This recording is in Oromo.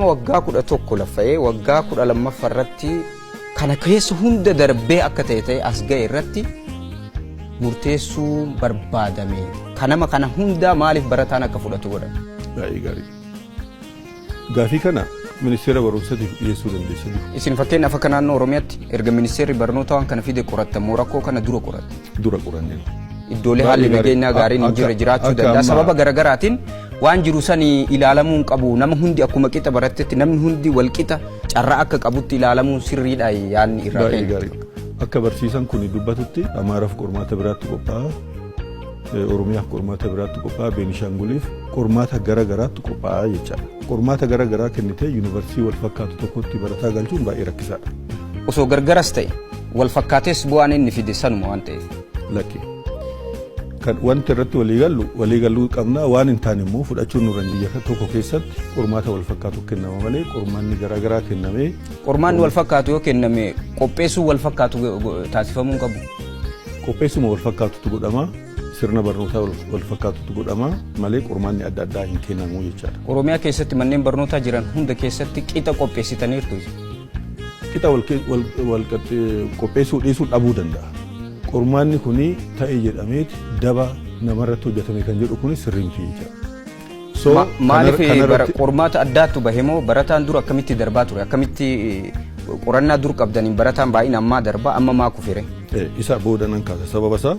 Waggaa 11 laffa'ee waggaa 12ffaa irratti kana keessa hunda darbee akka ta'e ta'e as ga'e irratti murteessuu barbaadame. Kanama kana hundaa maaliif barataan akka fudhatu godhan? Baay'ee gaarii. Gaafii kana ministeera barumsatiif dhiyeessuu dandeessa. Isin fakkeenyaaf akka naannoo Oromiyaatti erga ministeerri barnootaa waan kana fide qorattan moo rakkoo kana dura qoratte? Dura qorannee. Iddoolee haalli nageenyaa gaariin hin jirre jiraachuu danda'a. Sababa garaagaraatiin waan jiru sanii ilaalamuu hin qabu. Nama hundi akkuma qixa barattetti namni hundi wal qixa carraa akka qabutti ilaalamuun sirriidha yaadni irraa Baay'ee ka'e. Gaarii. Akka barsiisan kun dubbatutti Amaaraaf qormaata biraatti qophaa'a. Oromiyaaf qormaata biraatti qophaa'a. Beenishaanguliif qormaata gara garaatti qophaa'a jechaadha. Qormaata gara garaa kennitee yuunivarsiitii wal fakkaatu tokkotti barataa galchuun baay'ee rakkisaadha. Osoo gargaras ta'e wal fakkaates bu'aan inni fide sanuma waan ta'eef. Lakki. Kan wanti irratti walii gallu walii galuu qabna, waan hin taane immoo fudhachuun nurra. Biyya tokko keessatti qormaata wal fakkaatu kennama malee qormaanni garaa garaa kennamee Qormaanni wal fakkaatu yoo kenname qopheessuu wal fakkaatu taasifamuu hin qabu. Qopheessuma wal fakkaatutu godhama. Sirna barnootaa wal fakkaatutu godhama malee qormaanni adda addaa hin kennamu jechaadha. Oromiyaa keessatti manneen barnootaa jiran hunda keessatti qixa qopheessitaniirtu. Qixa wal qopheessuu dhiisuu dhabuu danda'a. Qormaanni kuni ta'e jedhameeti daba namarratti hojjetame kan jedhu kuni sirrii miti jechaadha. So Maaliif qormaata addaattu bahe moo barataan dur akkamitti darbaa ture? Akkamitti qorannaa dur qabdaniin barataan baay'ina ammaa darba, amma maa kufire? Isa booda nan kaasa sababa isaa.